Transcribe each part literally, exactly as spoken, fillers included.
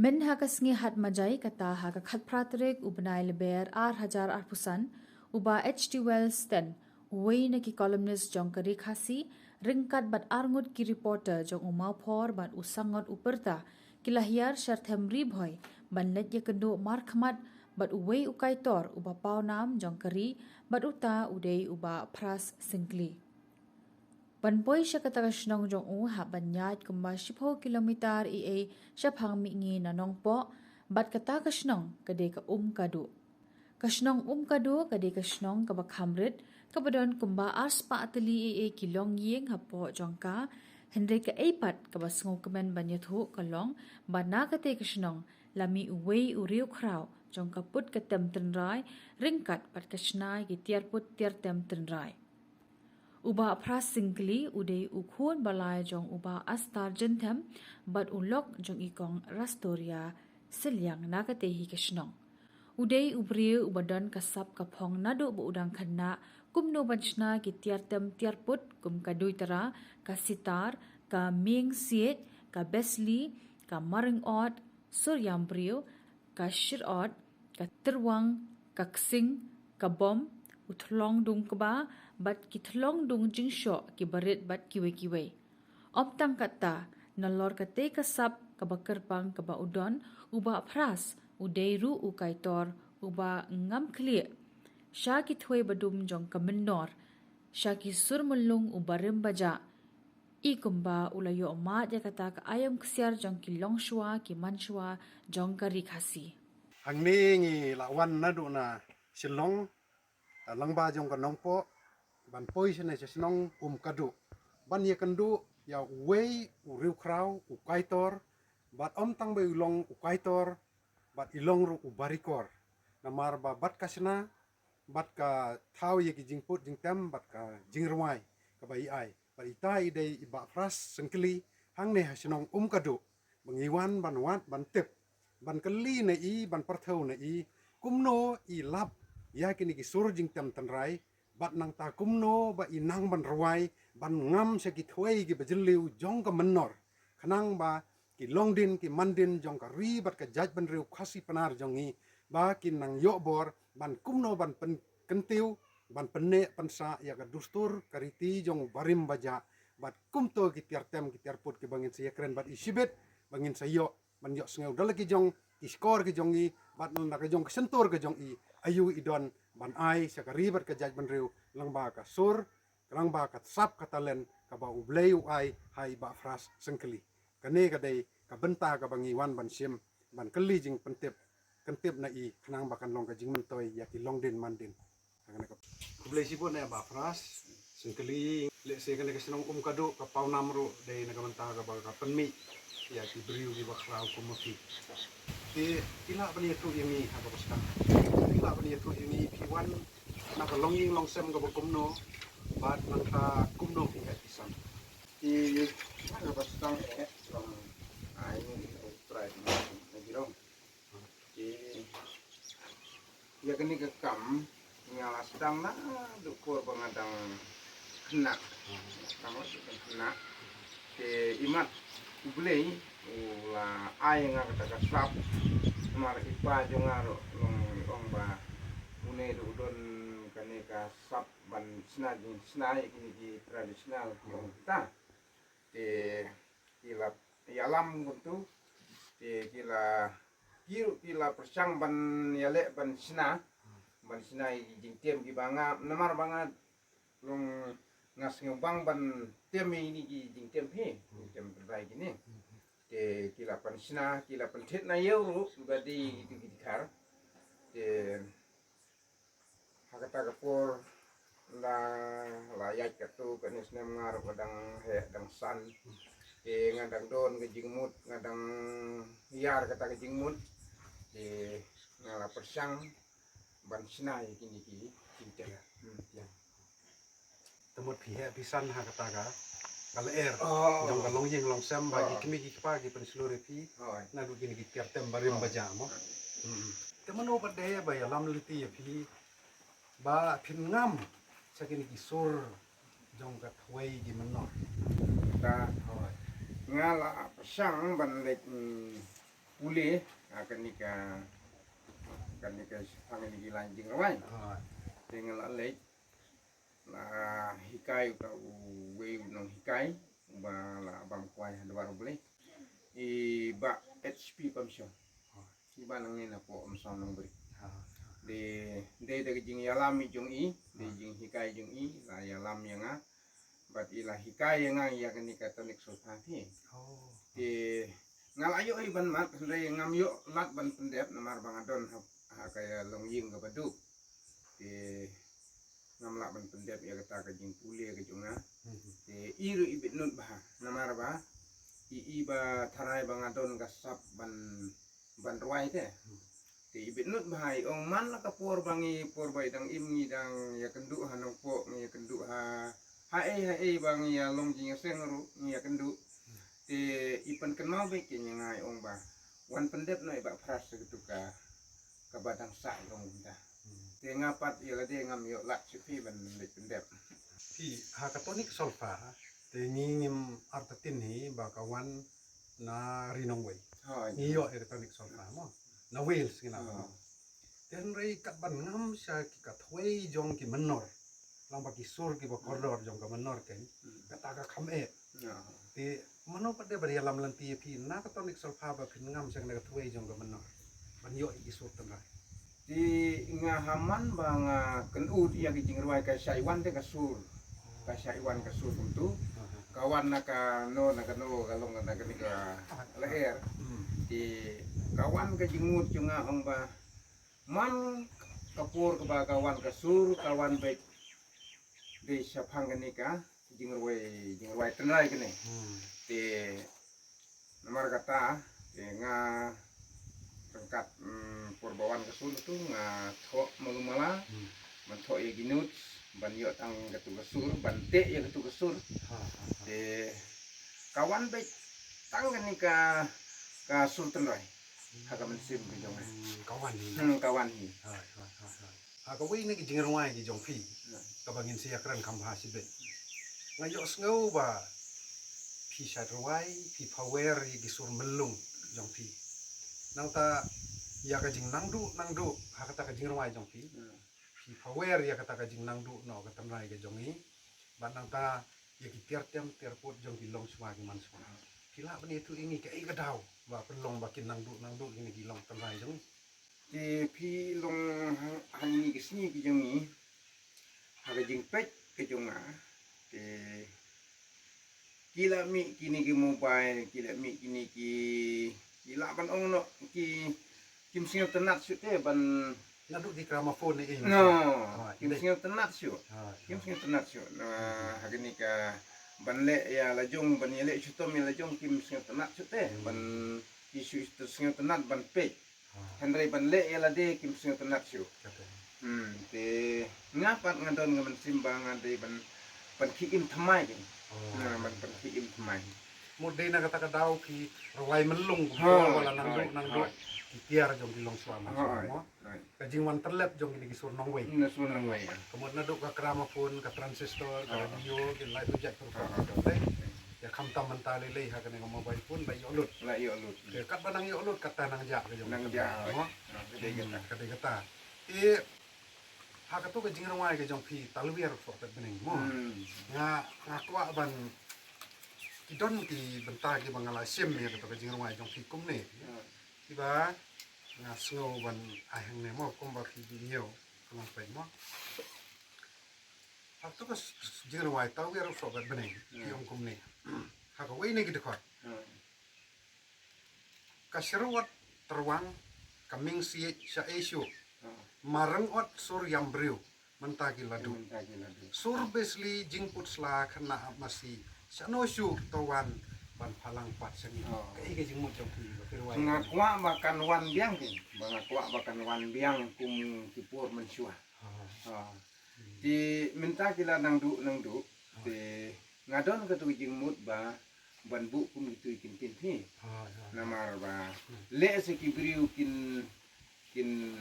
Mynha ka sngi Hatmajai kata ha ka khatphra tarik u bnai Lber ar hajar arphew san, u Bah H T Wells Ten, uwei na ki columnist jong ka Ri Khasi, ryngkat bad arngut ki reporter jong u Mawphor bad u Sangot u Pyrta, ki la hiar sha Them Ri Bhoi ban leit ïakynduh markhmat bad uwei u kaitor uba pawnam jong ka ri, bad uta u dei u Bah Phras Syngkli. Ban poi sha kata ka shnong jong u hap ban ïaid kumba shiphew kilometer eiei shaphang mihngi na Nongpoh, bad kata ka shnong ka dei ka Umkadu. Ka shnong Umkadu ka dei ka shnong kaba kham rit, kaba don kumba arspah tylli eiei ki longïing hapoh jong ka, hynrei kaei pat kaba sngewkmen ban ïathuh ka long ba na katei ka shnong la mih uwei u riewkhraw jong ka put ka tem tynrai, ryngkat bad ka shna ïa ki tiar put tiar tem tynrai. U Bah Phras Syngkli u dei u khun balai jong u Bah Astar Jynthem bad u lok jong i Kong Rastoria Sylliang na katei hi ka shnong. U dei u briew uba don ka sap ka phong naduh ba u dang khynnah, kumno ban shna ki tiar tem tiar put kum ka duitara, ka sitar, ka mieng siej, ka besli, ka maring ot, sur ïam briew, ka shirot, ka tyrwang, ka ksing, ka bom, u thlong dung kba, bad ki thlong dung jingshoh kiba rit bad kiwei kiwei. Ym tang katta, nalor katei ka sap kaba kyrpang kaba u don, u Bah Phras u dei ruh u kaitor uba ngam khlieh sha ki thwei badum jong ka mynnor, sha ki sur myllung u barim bajah, i kumba u la ïoh mad ïa kata ka aïom ksiar jong ki longshuwa ki manshuwa jong ka Ri Khasi. Hangne ngi la wan naduh na Shillong, lyngba jong ka Nongpoh, ban poi shane sha shnong Umkadu ban ïakynduh ïa uwei u riewkhraw, u kaitor, bad ym tang ba u long u kaitor, bad i long ruh u barikor. Namar ba bad ka shna, bad ka thaw ïa ki jingput jingtem, bad ka jingrwai kaba i ai. Bad ita i dei i Bah Phras Syngkli, hangne ha shnong Umkadu, ba ngi wan ban wad ban tip, ban kylli na i, ban pyrthew na i, kumno i lap ïa kine ki sur jingtem tynrai, bad nangta kumno ba i nang ban rwai ban ngam sha ki thwei kiba jylliew jong ka mynnor, khnang ba ki longdien ki mandien jong ka ri bad ka jaitbynriew Khasi Pnar jong ngi, ba kin nang ïoh bor ban kumno ban pynkyntiew, ban pynneh pynsah ïa ka dustur ka riti jong u barim bajah, bad kumto ki tiar tem ki tiar put kiba ngin sa ïakren bad i shibit, ba ngin sa ïoh ban ïohsngew da la ki jong ki shkor ki jong i, bad na ka jong ka shyntur ka jong i, aïu i don ban ai sha ka ri bad ka jaitbynriew lyngba ka sur, lyngba ka sap ka talent kaba U Blei u ai ha i Bah Phras Syngkli. Kane ka dei ka bynta kaba ngi wan ban shim, ban kylli jingpyntip, kyntip na i, khnang ba kan long ka jingmyntoi ïa ki longdien mandien. Kane ka, khublei shibun ïa Bah Phras Syngkli, lehse kane ka shnong Umkadu ka pawnam ruh dei na ka bynta kaba ka pynmih ïa ki briew kiba khraw kum ma phi. Te phi lah ban ïathuh ïa ngi ha kaba sdang. Phi lah ban ïathuh ïa ngi, phi wan na ka longïing longsem kaba kumno, bad nangta kumno phi heh phi san. Te ha kaba sdang eh, long ai ngi u trai na jirong. Te ïa kane ka kam nga la sdang naduh por ba nga dang khynnah. Nga sdang naduh khynnah. Te imat U Blei u la ai nga kata ka sap. Namar i pa jong nga ruh long, long ba une ruh u don kane ka sap ban shna jingshna ïa kine ki traditional ki ong kita. Te ki la ïalam kumtu. Te ki la, ki ruh ki la pyrshang ban ïaleh ban shna, ban shna ïa ki jingtem kiba nga, namar ba nga long, nga sngewbang ban tem ïa kine ki jingtem hi, jingtem pyrthei kine. Te ki la pynshna, ki la pynthied na ïew ruh ba dei kitu ki dkhar. Te ha kata ka por la, la ïaid katto katne snem nga ruh nga dang heh dang san. Te nga dang don ka jingmut, nga dang ïar kata ka jingmut. Te nga la pyrshang ban shna ïa kine ki jingtem. Hmm, ïa. Te mut phi heh phi san ha kata ka, ka lyer. Oh. Jong ka longïing longsem ba ki, oh, kmie ki kpa ki pynshlur ïa phi. Oh. Naduh kine ki tiar tem barim, oh, bajah mo. Hmm. Te mano pat de ba ïalam lynti ïa phi ba phin ngam sha kine ki sur jong ka thwei ki mynnor. Te, oh, nga la pyrshang ban leit, mm, Pule, ah, kane ka, kane ka shaphang kane ki lain jingrwai. Ah. Te nga la leit, la hikai uta uwei u nonghikai, uba la bam kwai ha dwar U Blei. I Bah H P Pamshaw. Ah. I Bah nangne na poh Umsong Nongbri. Ah. Dei, dei da ka jingïalam i jong i, dei jinghikai jong i, la ïalam ïa nga. Bad i la hikai ïa nga ïa kane ka tonic solfa hi. Oh. Te nga la ïoh hi ban mad, hynrei ngam ïoh lad ban pyndep namar ba nga don ha, ha ka longïing kaba duk. Te ngam lah ban pyndep ïa kata ka jingpule ka jong nga. Mhm. Te i ruh i bit nud bha namar ba i, i ba tharai ba nga don ka sap ban, ban rwai te. Hmm. Te i bit nud bha i ong man la ka por ba ngi, por ba i dang im ngi dang ïakynduh ha Nongpoh, ngi ïakynduh ha, ha ei ha ei ba ngi ïa long jingïaseng ruh ngi ïakynduh. Hmm. Te i pynkynmaw beit ïa nga i ong ba wan pyndep noh i Bah Phras ha katu ka, kaba dang sah i ong kumta. Hmm. Te nga pat ïa lade ngam ïoh lad shuh phi ban leit pyndep. Phi ha ka tonic solfa te ngi ngim artatien hi ba ka wan na ri nongwei. Ha, ngi ïoh ïa ka tonic solfa mo. Na Wales ngi la. Ha. Te hynrei katba ngam sha ki ka thwei jong ki mynnor, lang ba ki sur kiba kordor jong ka mynnor kein. Hmm. Kata ka kham eh. Ya. Te mano pat de ba ïalam lynti ïa phi na ka tonic solfa ba phin ngam sha kane ka thwei jong ka mynnor ban ïoh ïa ki sur tynrai. Te nga ha man ba nga kynud ïa ki jingrwai ka shah wan te ka sur. Ka shah wan ka sur kumtu. Aha. Ka wan na kano na kano ka long na kane ka lyer. Hmm. Te ka wan ka jingmut jong nga ong ba man ka por kaba ka wan ka sur ka wan beit dei shaphang kane ka jingrwai, jingrwai tynrai kane. Hmm. Te namar kata, te nga ryngkat, mm, por ba wan ka sur tu nga thoh malu mala, hmm, ban thoh ïa ki notes, ban ïoh tang katu ka sur, ban teh ïa katu ka sur. Ha, ha, ha. Te ka wan beit tang kane ka, ka sur tynrai. Ha ka mynsiem ka jong nga. Hmm, ka wan hi. Hmm, ka wan hi. Ha, ha, ha, ha. Ha kawei na ki jingrwai ki jong phi. Hmm. Kaba ngin sa ïakren kham bha shibit. Nga ïohsngew ba phi shait rwai, phi phawer ïa ki sur myllung jong phi. Nangta ïa ka jingnangduh nangduh ha kata ka jingrwai jong phi. Hmm. Phi phawer ïa kata ka jingnangduh noh ka tynrai ka jong i. Bad nangta ïa ki tiar tem tiar put jong ki longshuwa ki manshuwa. Phi lah ban ïathuh ïa ngi kaei ka daw ba pynlong ba kin nangduh nangduh kine ki long tynrai jong i. Te phi long ha, ha kine ki sngi ki jong ngi, ha ka jingpeit ka jong nga, te ki la mih kine ki mobile, ki la mih kine ki, ki lah ban ong noh, ki, kim sngewtynnat shuh te ban, naduh ki gramophone ne, no, ah, kim sngewtynnat shuh. Ah, kim sngewtynnat shuh. Na, ha kane ka ban leh ïa la jong, ban ïaleh shitom ïa la jong kim sngewtynnat shuh te. Hmm. Ban ki shu sngewtynnat ban peit. Ah. Hynrei ban leh ïa lade kim sngewtynnat shuh. Kata. Hmm, te nga pat nga don ka mynsiem ba nga dei ban, ban pynim thymmai. Oh. Nga ban, ban pynim thymmai. Mut dei na kata ka daw ki rwai myllung, ha, kumba la nangduh, ha, nangduh, ha, ki tiar jong ki longshuwa manshuwa mo. Right. Ka jingwan tyllep jong kine ki sur nongwei. Kine sur nongwei, ya. Ka mut naduh ka gramophone, ka transistor, ka, ah, radio, ki lai tu jait pyrkhat, ah, ka jong te. Ïa khamtam mynta lei lei ha kane ka mobile phone la ïoh lut. La ïoh lut. Te katba nang ïoh lut kata nang jah ka jong. Nang jah. Mo? Ah, ka dei kata. Hmm, ka dei kata. Te ha katu ka jingrwai ka jong phi Talwir Sohpetbneng mo. Hmm. Nga, nga kwah ban, ki don ki bynta kiba nga la shim ïa katu ka jingrwai jong phi kumne. Hmm. Kiba nga sngew ban ai hangne mo, kumba phi ju ñiew ka long peit mo. Ha katu ka s-, s-, jingrwai Talwir Sohpetbneng, ki, hmm, ong kumne. Ha kawei na ki dkhot. Hmm. Ka syrwat tyrwang, ka myngsiej sha ei shuh. Hmm. Marang ot sur ïam briew, mynta ki la duh. Mynta ki la duh. Sur besli jingput sla khynnah ap masi, shano shuh to wan ban phalang pat sha ngi. Oh. Kaei ka jingmut jong phi ba phi rwai? Nga kwah ba kan wan biang ki, ba nga kwah ba kan wan biang kum ki por mynshuwa. Ah. Ah. Hmm. Te mynta ki la nang duh, nang duh. Ah. Te nga don katu ka jingmut ba ban buh kum kitu ki ktien hi. Ah, ya. Namar ba, hmm, lehse ki briew kin, kin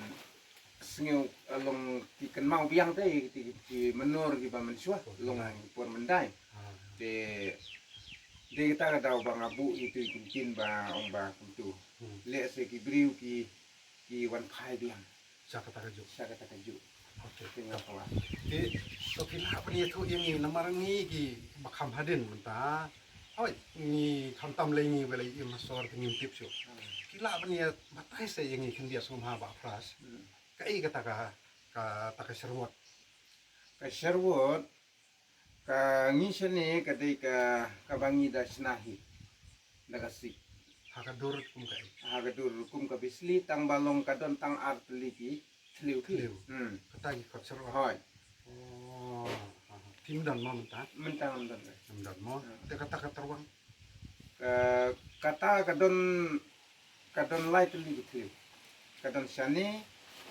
sngew, eh, long ki kynmaw biang te ki, ki, ki mynnor kiba mynshuwa, oh, long, ya, ki por myndai. Ah, ya. Te dei kata ka daw ba nga buh kitu ki ktien ba ong ba kumtu. Hmm. Lehse ki briew ki, ki wan phai biang. Sha kata ka juk. Sha kata ka juk. Okay. Te nga kwah. Te, to phi lah ban ïathuh ïa ngi namar ngi ki ba kham hadien mynta. Hooid, ngi khamtam lei ngi ba lei im ha sor te ngim tip shuh. Hmm. Phi lah ban ïa batai sa ïa ngi khyndiat sngewbha Bah Pras. Hmm. Kaei kata ka, kata ka sherwot. Ka sherwot, ka ngi shane ka dei ka, kaba ngi da shna hi da ka sik. Ha ka dur kum kaei? Ha ka dur kum ka bisli, tang ba long ka don tang ar tylli ki thliew ki. Thliew. Hmm. Kata ki khot sherwot. Hooid. Oh, ha, ha. Phim don mo mynta? Mynta ngam don re. Ngam don mo. Hmm. Te kata ka tyrwang? Ka, kata ka don, ka don lai tylli ki thliew. Ka don shane,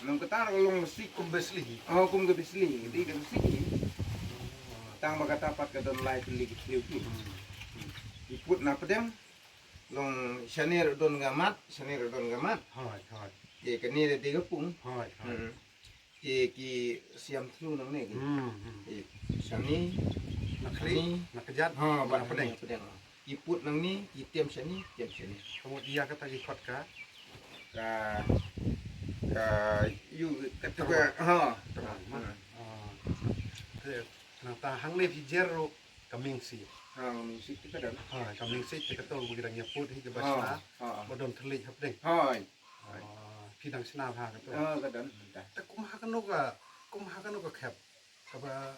nang kata ka long sik. Kum bisli hi. Oh, kum ka bisli hi. Dei ka bisli hi. Tang ba kata pat ka don lai tylli ki thliew ki. Hmm. Ki put na pdeng. Long shane ruh don ka mat, shane ruh don ka mat. Hooid, hooid. Te kane ruh dei ka pung. Hooid, hooid. Hmm. Te ki siam thlu nangne ki. Hmm, hmm. Te shane, na khlieh, shane, na kjat, ha, bad na pdeng. Pdeng. Ki put nangne, ki tem shane, tem shane. Ka mut ïa kata ki khot ka? Ka, ka, ïa, kata ka, ha. Tyrwang, ha. Ha. Te, nangta hangne phi jer ruh ka mingsih. Ha, ka mingsih te ka don. Ha, ka mingsih te kato ba ki dang ïa put hi kaba shna, ha, ba don thylliej hapdeng. Ha. Ah, phi dang shna bha kato. Ah, ka don, mynta. Te kum ha kano ka, kum ha kano ka khep kaba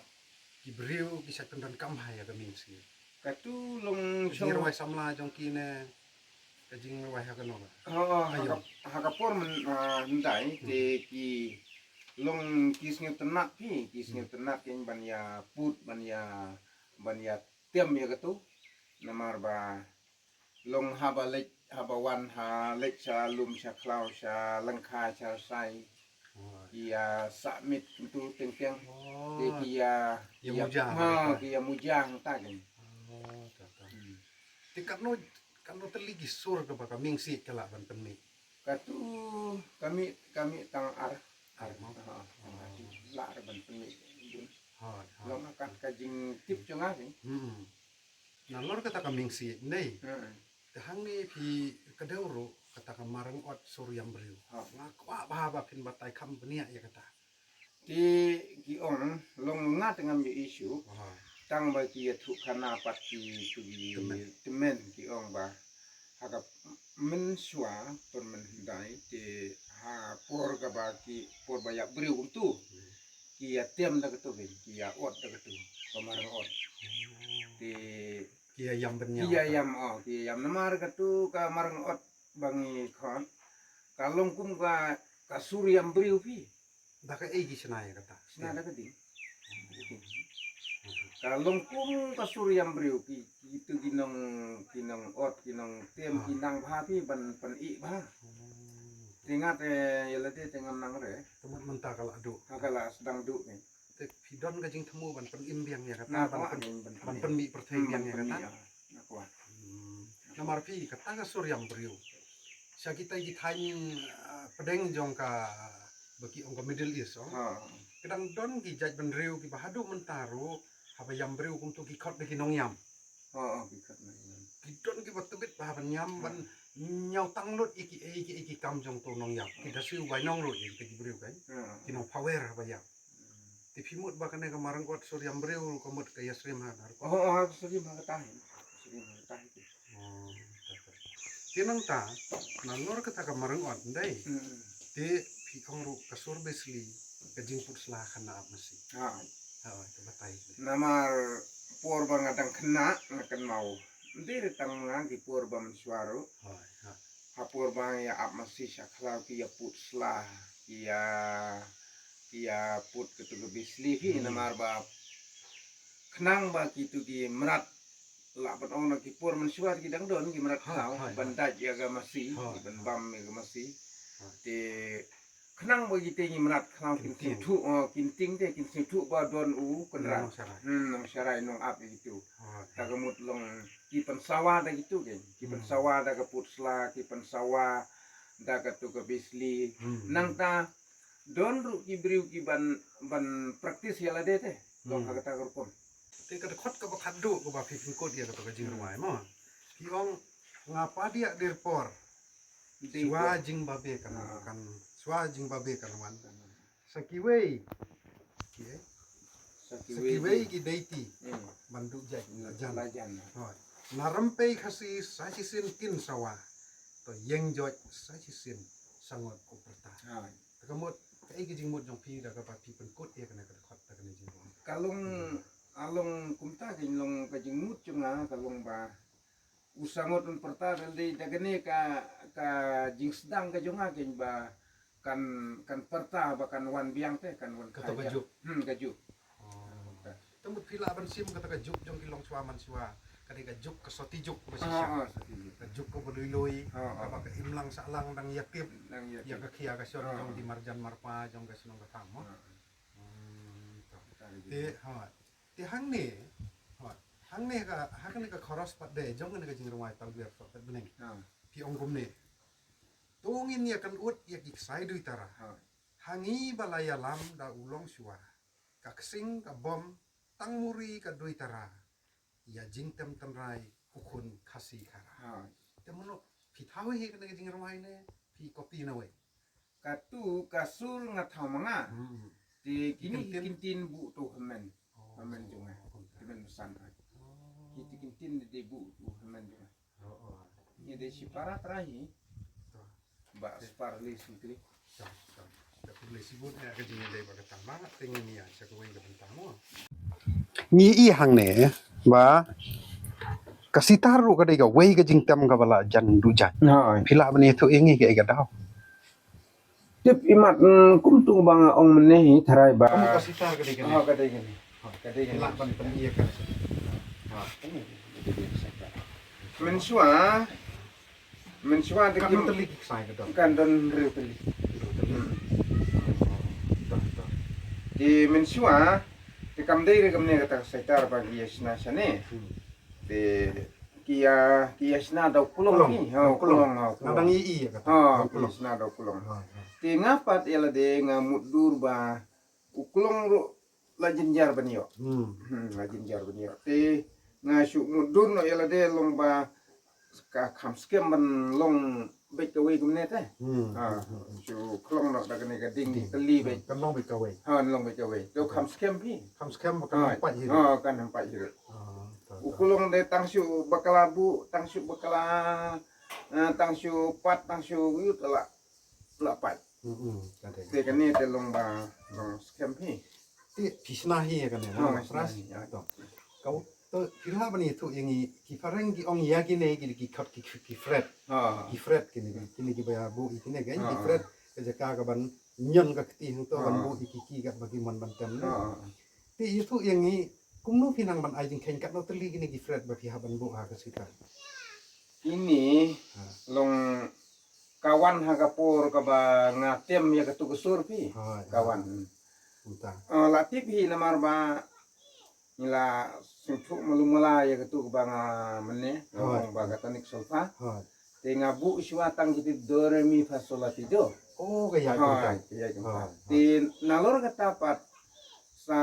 ki briew ki shait pyndonkam bha ïa ka mingsih? Kato long ka jingrwai samla jong ki ne ka jingrwai ha kano ka? Ha, ha ka, ha ka por myn, ah, hyndai te ki long ki sngewtynnat ki, ki sngewtynnat ki ban ïa put, ban ïa, ban ïa tem ïa kato. Namar ba long haba leit, haba wan ha leit sha lum sha khlaw sha lyngkha sha sai. Oh. Ki ïa sah miet kumtu teng teng. Oh. Te ki ïa, ïa muja, ha, ki ïa muja hangta kan. Oh, ta, ta. Hmm. Te katno, katno tylli ki sur kaba ka mingsih ka lah ban pynmih? Kato ka mih, ka mih tang ar. Ar mo? Ha, ha. Lah ruh ban pynmih. Ha, ha. Long ha kat ka jingtip jong nga hi. Hmm. Nalor kata ka mingsih, nei. Hmm. Te hangne phi ka dei ruh kata ka marang ot sur ïam briew. Ha. Nga kwah bha ba phin batai kham bniah ïa kata. Te ki ong long nga te ngam ïohi shuh. Ha. Tang ba ki ïathuh khana pat ki, ki tymmen. Tymmen ki ong ba ha ka mynshuwa por mynhyndai te ha por kaba ki por ba ïap briew kumtu. Hmm. Ki ïa tem da kato ki, ki ïa ot da kato ka marang ot. Hmm. Te ki ïa ïam bniah. Ki ïa ïam, oh, ki ïa ïam namar kato ka marang ot ba ngi khot ka long kum ka, ka sur ïam briew phi. Da kaei ki shna ïa kata? Shna da ka ding. Ka long kum ka sur ïam briew ki, kitu ki nong, ki nong ot, ki nong tem, ki nang bha phi ban pynïeh bha. Hmm. Te nga te ïa lade te ngam nang re. Te mut mynta ka la duh. Ha ka la sdang duh ni. Te phi don ka jingthmu ban pynim biang ïa kata, ban pyn, ban pynmih pyrthei biang ïa kata. Hmm. Namar phi kata ka sur ïam briew. Sha kita ki thaiñ, ah, pdeng jong ka ba ki ong ka Middle East, oh. Ha. Ka dang don ki jaitbynriew kiba haduh mynta ruh haba ïam briew kumtu ki khot da ki nongïam. Ha, ha, ki khot nongïam. Ki don kiba tbit bha ban ïam, ban ñiaw tang lut ïa ki, ïa ki, ïa ki kam jong uto u nongïam. Ki da siew bainong ruh ïa kita ki briew kan. Ha. Ki nongphawer haba ïam. Te phi mut ba kane ka marang ot sur ïam briew ka mut ka ïasyriem ha kata? Oh, oh, ka syriem ha kata hi. Syriem ha kata hi. Oh, te, te. Te nangta, nalor kata ka marang ot, ndei? Hmm. Te phi ong ruh ka sur Besli, ka jingput sla kane ap masi. Ha. Ha, ka batai. Namar por ba nga dang khynnah, nga kynmaw. Ndei re tang nga ki por ba mynshuwa ruh. Ha, ha. Ha por ba ïa ap masi sha khlaw ki ïa put sla, ki ïa, ki ïa put katu ka Besli hi. Hmm. Namar ba khnang ba kitu ki mrad, lah ban ong na ki por mynshuwa ki dang don ki mrad khlaw, ha, ha, ban dait ïa ka masi, ha, ban bam ïa ka masi. Ha. Te khnang ba kita ki mrad khlaw kin sngewthuh, oh, kin tieng te kin sngewthuh ba don u kynrad. Nongsharai. Hmm, nongsharai nongap ïa kitu. Ha, ha. Ta ka mut long ki pynsawa da kitu kein. Ki pynsawa da ka put sla, ki pynsawa da katu ka Besli. Hmm. Nangta don ruh ki briew ki ban, ban practice ïa lade te. Long ha kata ka rukom. Te ka dkhot kaba khatduh kaba phi pynkut ïa kata ka jingrwai mo. Ki ong nga padiah dir por. Shuwa jingbabe kan, kan shuwa jingbabe kan wan. Sa kiwei ki, sa kiwei ki deiti ban duh jait la jan. Hooid. Na rympei Khasi sa shisien kin sawa, to ïeng joit sa shisien sangot u pyrta. Te ka mut, kaei ka jingmut jong phi da kaba phi pynkut ïa kane ka dkhot da kane jingrwai? Ka long, ka long kumta, ka long ka jingmut jong nga ka long ba u sangot un pyrta da dei da kane ka, ka jingsdang ka jong nga kein ba kan, kan pyrta ba kan wan biang te, kan wan kata ka juk. Hmm, ka juk. Te mut phi lah ban shim kata ka juk jong ki longshuwa manshuwa, ka dei ka juk ka soti juk ba shisha. Ka juk kaba lui lui, kaba ka imlang sahlang dang ïa tip ïa ka khia ka shon jong ki marjan marpa jong ka shnong ka tham mo. Te ha Te hangne, hooid, hangne ka, hangne ka chorus pat de jong kane ka jingrwai Talbiar Sohpet Bneng. Phi ong kumne. To ngin ïa kynnoh ïa ki ksai duitara. Ha ngi ba la ïalam da u longshuwa, ka ksing ka bom, tang muri ka duitara, ïa jingtem tynrai u khun Khasi Khara. Te mano phi thaw hi kane ka jingrwai ne phi copy na wei? Katu ka sur nga thaw ma nga. Te kini ki ktien buh tu hynmen. Hynmen jong nga. Hynmen san. Ki ktien de buh tu hynmen jong nga. Ngi dei shi para trai hi. Ba spar li sutri. Ngi i hangne ba ka sitar ruh ka dei kawei ka jingtem kaba la jan duh jait. Phi lah ban ïathuh ïa ngi kaei ka daw? Tip imat, mm, kumtu ba nga ong mynne hi tharai ba. Ka sitar ka dei kane. Ha, ka dei kane. Ha, ka dei kane. Lah ban pynïa ka. Ha, kane. Mynshuwa, mynshuwa te kan don tylli ki ksai ka don. Kan don hynriew tylli. Hynriew tylli. Hmm. Te mynshuwa te kam dei re kamne kata ka sitar ba ki ïa shna shane. Hmm. Te ki ïa, ki ïa shna da u klong. Klong. Ki, ha, da u klong. Klong, ha, u klong. Nga dang i, i ïa kata. Ha, ki ïa shna da u klong. Ha, ha. Te nga pat ïa lade nga mutdur ba u klong ruh la jynjar ban ïoh. Hmm. Hmm, la jynjar ban ïoh. Te nga shu mutdur noh ïa lade long ba ka kham skhem ban long beit kawei kumne te. Hmm. Ha, shu klong noh da kane ka ding tylli beit. Kan long beit kawei. Ha, long beit kawei. Te u kham skhem phi. Kham skhem ba kan long pait hi. Ha, kan long pait hi. U klong de tang shu bakla buh, tang shu bakla, eh, tang shu pat, tang shu ïut la, la pait. Hmm, hmm, ka dei. Te kane te long ba, long skhem phi. Te phi shna hi ïa kane. Ha, nga shna hi, ha. To. Ka u, to, phi lah ban ïathuh ïa ngi, ki phareng ki ong ïa kine ki, ki khot ki, ki, ki fret. Ha. Ki fret kine, kine kiba ïa buh ïa kine ki, ki fret ka jaka ka ban ñion ka kti hangto ban buh ïa ki, ki katba ki mon ban tem ne. Ha. Te ïathuh ïa ngi kumno phi nang ban ai jingkheiñ katno tylli kine ki fret ba phi hap ban buh ha ka sitar. Kine long ka wan ha ka por kaba nga tem ïa katu ka sur phi. Ha, ka wan. Kumta. Ah, la tip hi namar ba ngi la sngewthuh malu mala ïa katu kaba nga mynne, ba ka tonic solfa. Ha. Te nga buh shuwa tang kiti do re mi fa sol la ti do. Oh, ka ïa kumta. Ha, ka ïa kumta. Ha, ha. Te nalor kata pat sa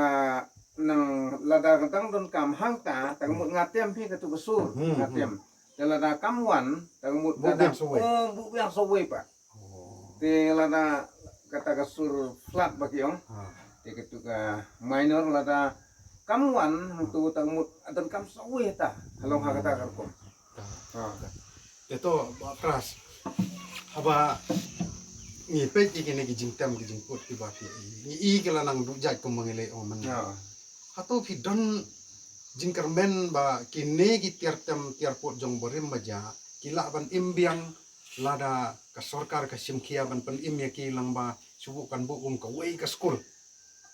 nang lada ka dang donkam hangta, tang mut nga tem phi katu ka sur, hmm, nga tem. Te lada kam wan, tang mut buh biang sawei. Oh, buh biang sawei pat. Oh. Te lada kata ka sur flat ba ki ong. Ha. Te katu ka minor lada kam wan, hangtu tang mut adan kam sawei ta. Halong ha kata ka rukom. Ha. Te to, Bah Pras, haba ngi peit ïa kine ki jingtem ki jingput kiba phi, ngi i ki la nang duh jait kumba ngi leh ong mynne. Ha. Hato phi don jingkyrmen ba kine ki tiar tem tiar put jong barim ba jia ki lah ban im biang lada ka sorkar ka shim khia ban pynim ïa ki lang ba shu buh kan buh kum kawei ka skul?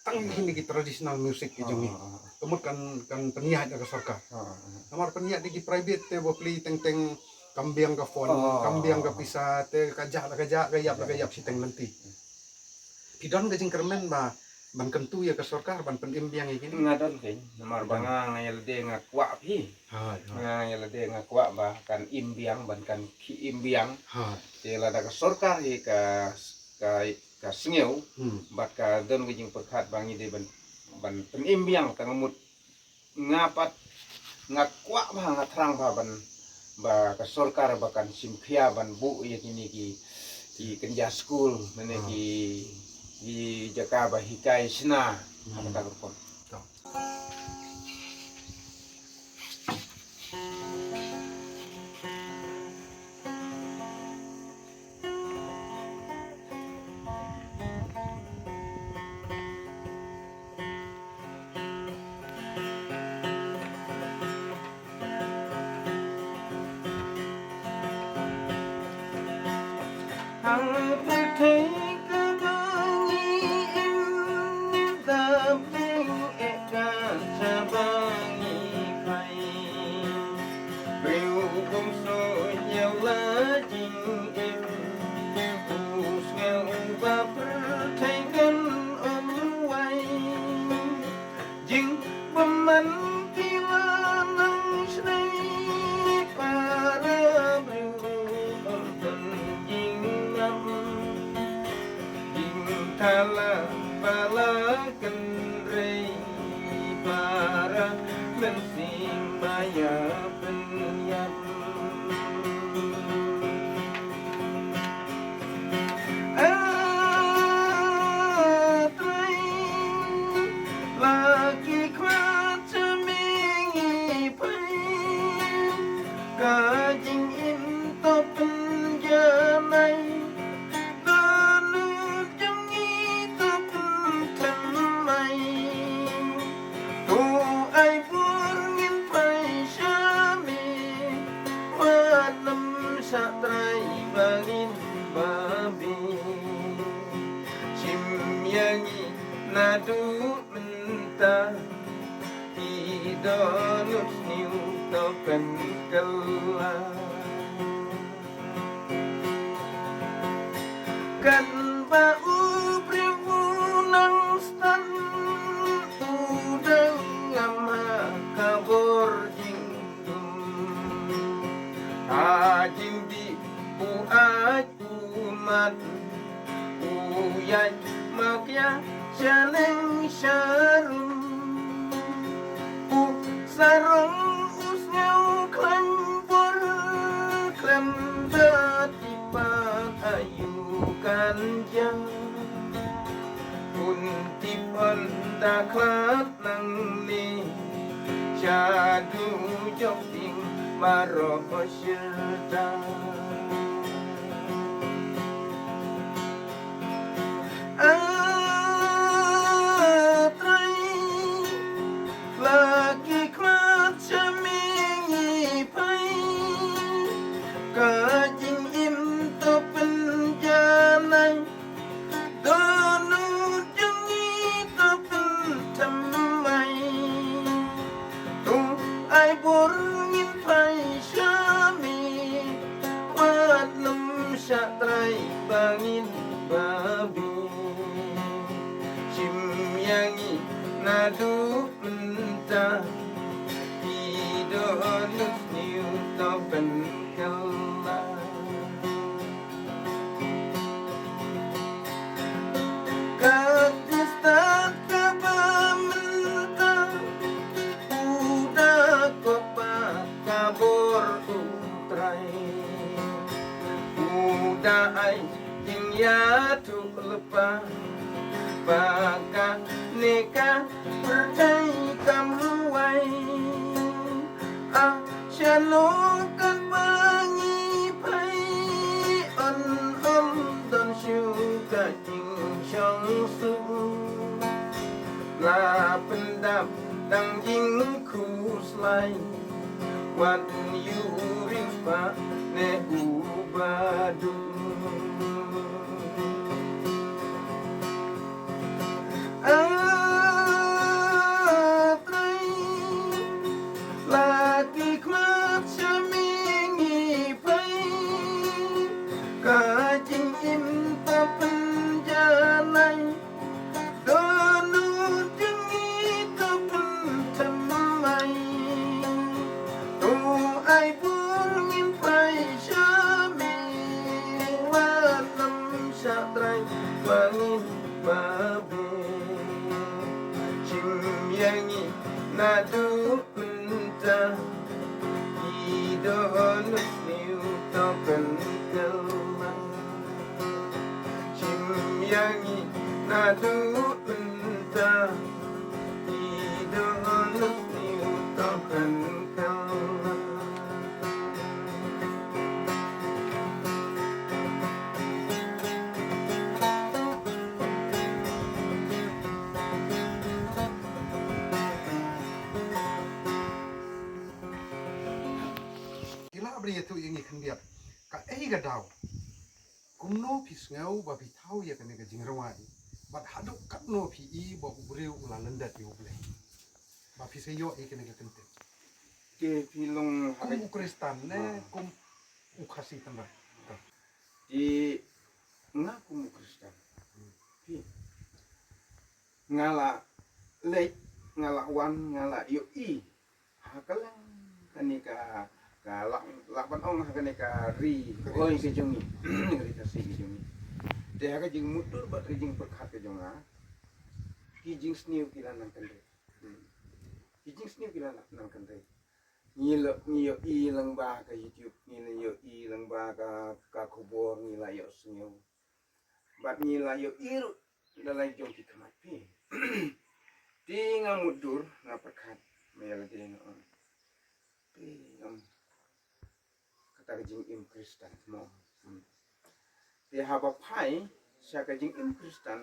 Tang kine ki traditional music ki jong ngi. Ah, ah, ah. Ka mut kan, kan pynïaid da ka sorkar. Ah, ah, ah. Namar pynïaid da ki private te ba plie teng teng kam biang ka fund, ah, kam biang ka pisa, te ka jah la ka jah, ka ïap la ka ïap shiteng lynti. Phi don ka jingkyrmen ba ban kyntu ïa ka sorkar ban pynim biang ïa kine? Nga don kein, namar ba nga, nga ïa lade nga kwah phi. Ha, ha. Nga ïa lade nga kwah ba kan im biang, ban kan khie im biang. Ha. Te lada ka sorkar hi ka, ka, ka sngew, hmm, bad ka don ka jingpyrkhat ba ngi dei ban, ban pynim biang, tang mut nga pat nga kwah ba nga thrang ba ban, ba ka sorkar ba kan shim khia ban buh ïa kine ki, ki kynja skul, mane ki, ki jaka ba hikai shna ha kata ka rukom. Jing bymman ki la nang shnei para briew ym pynjingmap. Jingthala ba la kynrei para mynsiem ba ïa pynïap. Ah, Trai, la ki khmat sha me ngi peit, ka jingim to pynjanai, dohnud jong ngi to pynthymmai. To ai bor ngin phai sha me, wat nym shah trai ba ngin babe. Shim ïa ngi naduh mynta, ki dohnud sniew to pynkylla. Katba u briew u nang stad, u dang ngam ha ka bor jingdum. Ha jingdih u aid u mad, u ïaid makia sha neng sha rum. U sarong u sngew khlaiñ bor khlem da tip pat aïu kan jia. Un tip un da khlad nangne, sha dujok tieng baroh shirta. Ah, Trai, la ki khmat sha me ngi peit, ka jingim to pynjanai, dohnud jong ngi to pynthymmai. To ai bor ngin phai sha me, wat nym shah trai ba ngin babe. Shim ïa ngi naduh mynta, ki dohnud sniew to pynkylla. Ka distance kaba mynta, u da kopa ka bor u Trai. U da ai jingïathuhlypa, ba kane ka pyrthei kam wai. Ah, shano katba ngi phai, yn ym don shuh ka jingshong suk. La pyndap tang jingkhuslai, wat ïoh riewspah ne u baduk. Ah, Trai, la ki khmat sha me ngi peit, ka jingim to pynjanai, dohnud jong ngi to pynthymmai. To ai bor ngin phai sha me, wat Sniew to kan kylla. Shim ïa ngi naduh mynta. I don sniew to kan kylla. Ki lah ban ïathuh ïa ngi khyndiat kaei ka daw? Kumno phi sngew ba phi thaw ïa kane ka jingrwai? Bad haduh katno phi i ba u briew u la lyndet ïa U Blei? Ba phi sa ïoh ïa kane ka kyntien. Te phi long ha kum ka u Khristan ne, ha, kum u Khasi tynrai? Te nga kum u Khristan. Hmm. Phi. Nga la leit, nga la wan, nga la ïohi ha ka lang kane ka, ka la, lah ban ong ha kane ka ri, ka ri, oi, ka jong ngi, ka ri Khasi ka jong ngi. Te ha ka jingmutdur bad ka jingpyrkhat ka jong nga, ki jingsniew ki la nang kynrei. Hmm. Ki jingsniew ki la nang kynrei. Ngi la, ngi ïohi lyngba ka YouTube, ngi la ïohi lyngba ka, ka khubor, ngi la ïohsngew. Bad ngi la ïohi ruh da la jong ki khmat phi. Te nga mutdur, nga pyrkhat ma ïa lade, nga ong, te ngam, kata ka jingim Khristan mo. Hmm. Te haba phai sha ka jingim Khristan,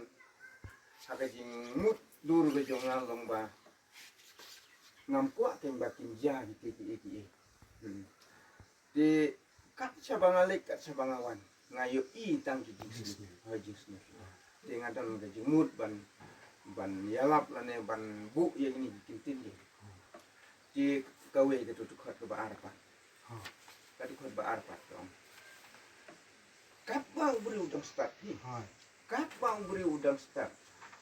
ha ka jingmutdur ka jong nga long ba ngam kwah kein ba kin jia kite kiei kiei. Hmm. Te kat shaba nga leit, kat shaba nga wan, nga ïohi tang ki jingsniew. Jingsniew. Ha, jingsniew. Te nga don ka jingmut ban, ban ïalap lane ban buh ïa kine ki kyntien. Te kawei, kato dkhot kaba ar pat. Ha. Kato dkhot ba ar pat ka ong, katba u briew u dang stad hi. Ha. Katba u briew u dang stad,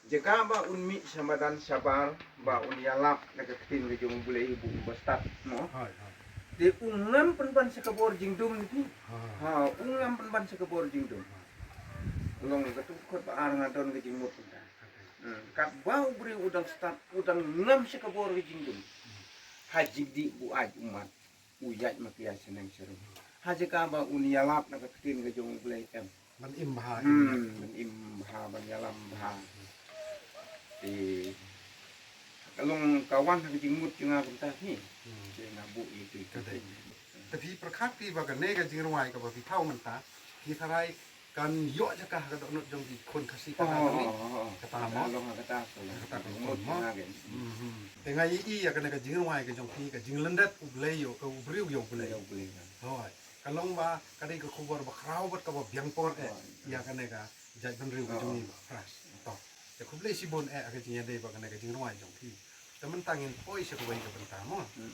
jaka ba un mih sha madan shabar ba un ïalap na ka ktien ka jong U Blei, u ba stad mo. Hai, hai. Te u ngam pynban sha ka bor jingdum ni phi. Hai. Ha, u ngam pynban sha ka bor jingdum. Hai. Long kata ka dkhot ba ar nga don ka jingmut kumta. Hai. Hmm, katba u briew u dang stad, u dang ngam sha ka bor ka jingdum. Hmm. Ha jingdih buaid ummat, u ïaid ma ki ïa shaneng sharum. Ha jaka ba un ïalap na ka ktien ka jong U Blei em. Ban im bha. Hmm, ban im bha, ban ïalam bha. Te ka long ka wan ha ka jingmut jong nga kumta hi. Hmm. Te nga buh ïa ki. Ka dei. Te phi pyrkhat phi ba kane ka jingrwai kaba phi thaw mynta, phi tharai kan ïoh jaka ha ka dohnud jong ki khun Khasi kata, oh, kane? Oh, oh, oh. Kata mo? Long ha kata, long ha kata ka khun mo? Hmm, hmm. Te nga ïohi ïa kane ka jingrwai ka jong phi, ka jinglyndet U Blei ïa u, u briew ïa U Blei. Ïa U Blei, ha. Hooid. Ka long ba ka dei ka khubor ba khraw bad kaba biang por eh, hooid, ïa kane ka jaitbynriew ka jong ngi, oh, ba Khras. To. Te khublei shibun eh ha ka jingïadei bad kane ka jingrwai jong phi. Te mynta ngin poi sha kawei ka bynta mo. Hmm.